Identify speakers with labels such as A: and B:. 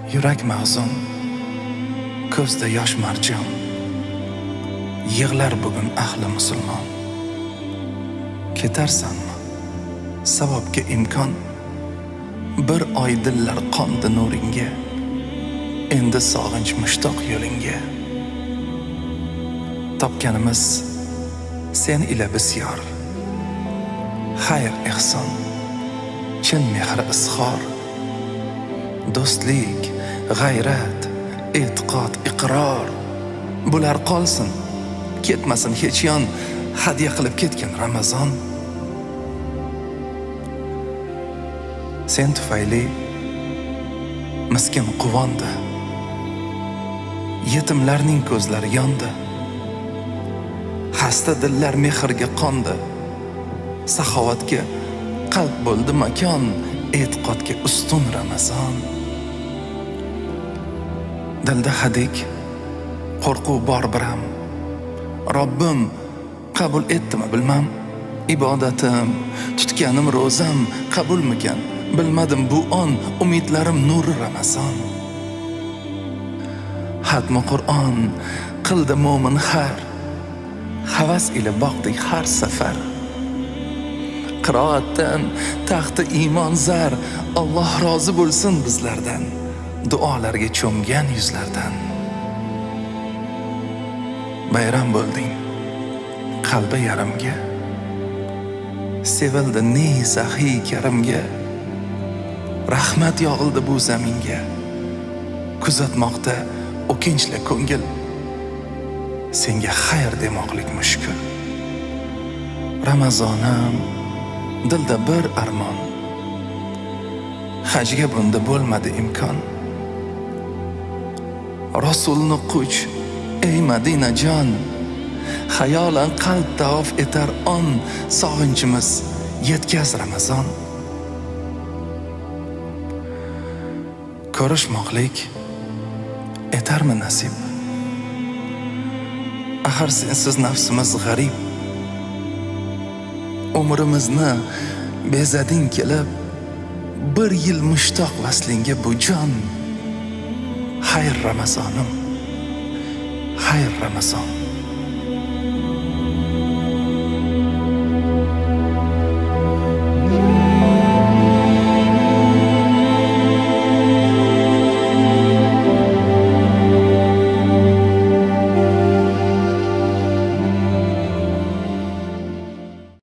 A: Yurak mahzun, ko'zda yosh marjon. Yig'lar bugun ahli musulmon. Ketarsanmi? Savobga imkon. Bir oy dillar qondi nuringga. Endi sog'inch mushtoq yo'lingga. Topganimiz sen ila bisyor. Xayr ehson, chin mehr izhor. Do'stlik, g'ayrat, e'tiqod, iqror. Bular qolsin, ketmasin hech yon, hadya qilib ketgan Ramazon. Sen tufayli miskin quvondi. Yetimlarning ko'zlari yondi. Xasta dillar mehrga qondi. Saxovatga qalb bo'ldi makon, e'tiqodga ustun Ramazon. Dilda hadik, qo'rquv bor biram. Robbim qabul etdimi bilmam. Ibodatim, tutganim ro'zam qabulmikan? Bilmadim bu on, umidlarim nuri Ramazon. Xatmi Qur'on qildi mo'min har, havas ila boqdik har safar. Qiroatdan taxti iymon zar, Alloh rozi bo'lsin bizlardan, duolarga cho'mgan yuzlardan. Bayram bo'lding qalbi yarimga, sevildi ne sahiy karimga. Rahmat yog'ildi bu zaminga, kuzatmoqda o'kinchli ko'ngil. Senga xayr demoqlik mushkul. Ramazonim, dilda bir armon. Hajga bunda bo'lmadi imkon. Rasulni quch, ey Madinajon. Xayolan qalb tavof etar on, sog'inchimiz yetkaz Ramazon. Ko'rishmoqlik etarmi nasib? Axir sensiz nafsimiz g'arib. Umrimizni bezading kelib, bir yil mushtoq vaslingga bu jon. Xayr Ramazonim, xayr Ramazon.